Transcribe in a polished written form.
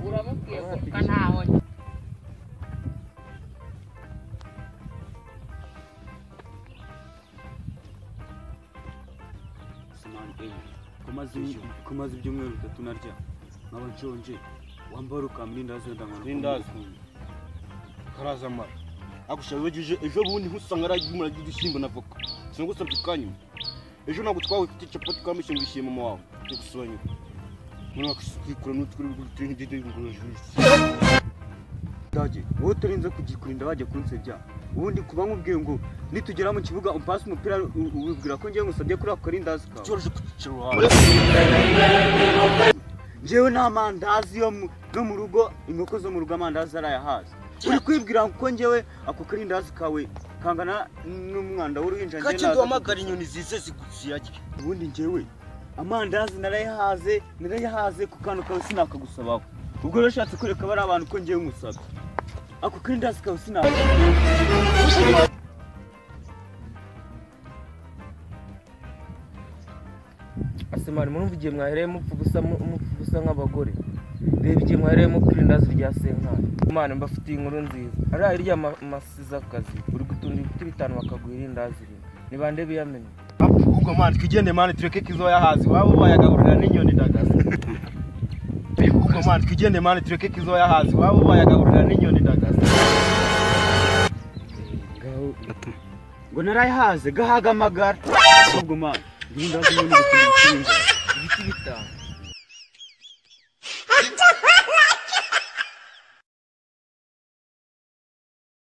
Uramubwiye ko ntaho. Kumaze ibyumweru bitatu narya nkaba nshonje wambara ukamrindazi wenda nkana Rindazi. Karaza mara agusha wejeje ejo bundi nkusanga aragimura igishimbo na voka sinagusabye kanyuma ejo ntabwo twawe ufite capati kamushye ngo ishimwe mama wawe cyo gusubanya mwana kwikura n'utwuri Dage wowe turinze kugikurinda bajya kunsebya ubundi kuba nkubwiye ngo nitugera mu kibuga umpase umupira ubibwira ko ngiye ngusabye kuri ako karindazi kawe cyoroshye kucicira uruhande. Njyewe nta mandazi yo mu rugo, inkoko zo mu rugo amandazi arayahaza. Uri kwibwira ko njyewe ako karindazi kawe kangana n'umwanda w'uruhinja njye kake duhamagara inyoni zize ziyarye. Ubundi njyewe amandazi narayahaze ku kantu kawe sinakagusabaho. Ubwo rero ushatse kwereka bari abantu ko njyewe nkusabye ako karindazi kawe sinaka. Asemani murumva igihe mwahereye mupfa ubusa nk'abagore. Reba igihe mwahereye mupfa irindazi rya Senkani. Mwana mbafitiye inkuru nziza. Ari irya masizakazi uri gutunda ibiti bitanu bakaguha irindazi rimwe. Ni bande biyamenye? Ubwo mwana twigende mwana tureke kizo yahazi wabo bayagaburira n'inyoni dagasa. Ubwo mwana twigende mwana tureke kizo yahazi wabo bayagaburira n'inyoni dagasa. Ngo narayahaze gahaga amagara. Ubwo mwana irindazi ni ibiti bitanu.